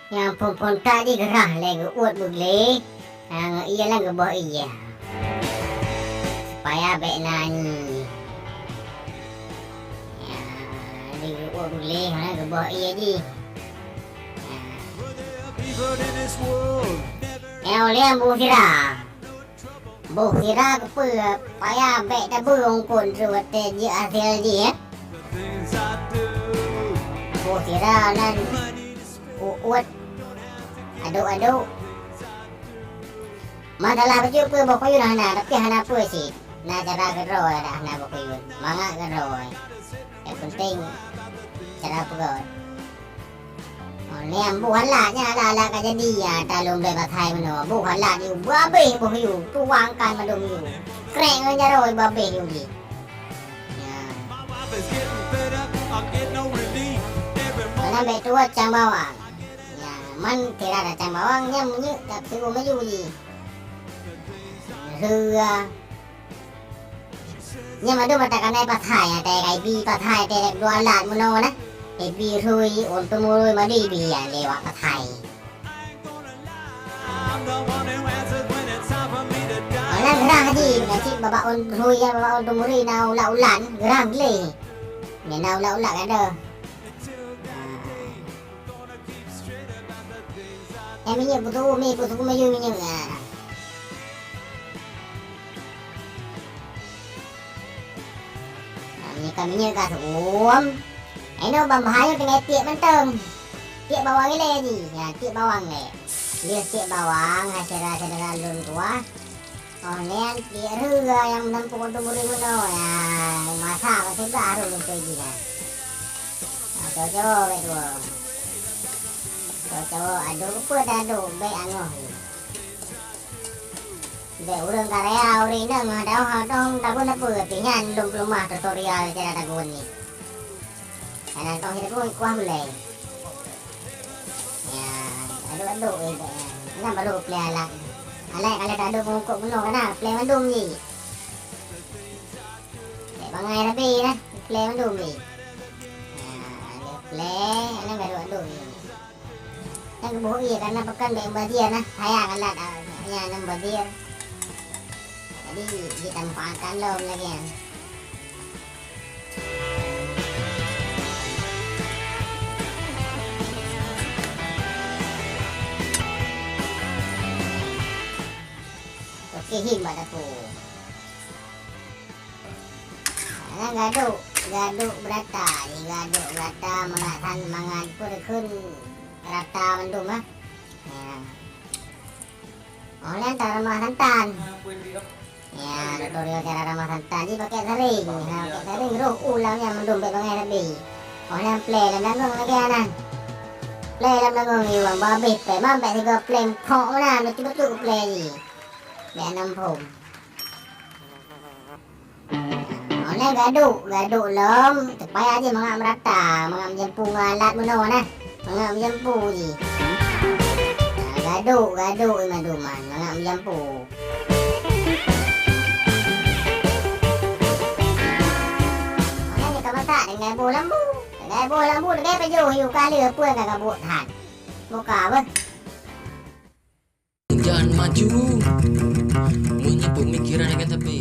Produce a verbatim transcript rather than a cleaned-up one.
Nyang phon-phon that di geurah lé geuuet beugleh, nyang ié lam geuboh ié. Supaya bék na nyi. Ya, di geuuet beugleh, hana geuboh ié jih. Ya. Nyang ulée bu sira. Boh sira keupeue payah bék tabeueng kon trok watée jeuet asai jih, eh? Boh sira nan uet aduk-aduk. Masalah bacut peue boh kuyun hana, tapi hana peue cit. Na cara keudroe dak hana boh kuyun. Mangat keudroe. Yang penting cara peugöt. Oh, nyan boh alat nyan, alat-alat ka jadi, ya, talôn bèe pasai meunoe. Boh alat yue, babeh boh yue, tuwang kan mandum yue. Krek ngon jaroe babeh yue jih. Ya. Kadang bèk tuwot cang bawang. Ya, man kira ada cang bawang, nyan meunyeuk tak siuem laju jih. Heuga. Nyan mandum ata kanai pasai, ata kaibi pasai, ata dua alat meunoe na. Ibi rui, untuk murui mandi ibi ya lewat pasai. Malah gerah tadi, nasi babak on rui ya, babak on tumuri na ulat-ulat, gerah gleh. Ni na ulat-ulat kada. Eh, minyeuk peutuwö, mi peutuwö maju minyeuk. Ah. Nah, minyeuk ka, minyeuk ka seuuem. Inoe ban bahayong teungoh tiek mantong. Tiek bawang ilée jih. Ya, tiek bawang lé. Lheueh tiek bawang, hai syedara-syedara lôn tuah. Oh, nyan tiek reuga nyang meunan pukon tumuri meunoe, ya, masa ka siblah harôh lôn peugah. Nah, cocok bèk tuwö. Cocok, aduk peue taduk, bèk angoh. Bèk ureueng karya ureueng inong, dong, dong, tagun apa, tapi nyan lôn peuleumah tutorial cara tagun ni. Kana tong hireuen kuah gulai. Ya, aduk-aduk je. Nah, baru play alat. Alat kalau tak ada bungkuk penuh kan, play mandum je. Play bangai tapi lah, play mandum je. Ya, ada play, ada aduk-aduk je. Kan geuboh ie karena pekan bèk mubazir nah, sayang alat, ah, nyan mubazir. Jadi, dimanfaatkan lom lagèe nyan. Oke, him bak dapur. Nah, gadôk, gadôk beurata, gadôk beurata mangat san, mangat peue dikheun rata mandum, ah. Ya. Oh, nyan tareumah santan. Ya, tutorial cara reumah santan. Jih pakèk saréng. Ha, pakèk saréng, roh u lam nyan mandum bèk bangai sabe. Oh, nyan play lam dangong lagèe nyan. Play lam dangong, iwan babeh play. Mam bèk sigoe play mphok meunan, bacut-bacut play jih. Bèk anam phom. Awak nyan gadôk, gadôk lom, supaya jih mangat meurata, mangat meujampu ngon alat meunoe nah, mangat meujampu jih. Nah, gadôk, gadôk i mandum nyan, mangat meujampu. Awak nyan ka masak tinggai boh lambu, tinggai boh lambu, tinggai pajoh yue ka lheueh peue ka gabuek that. Buka beuh. Jangan maju. Meunyo peumikiran akan tapi.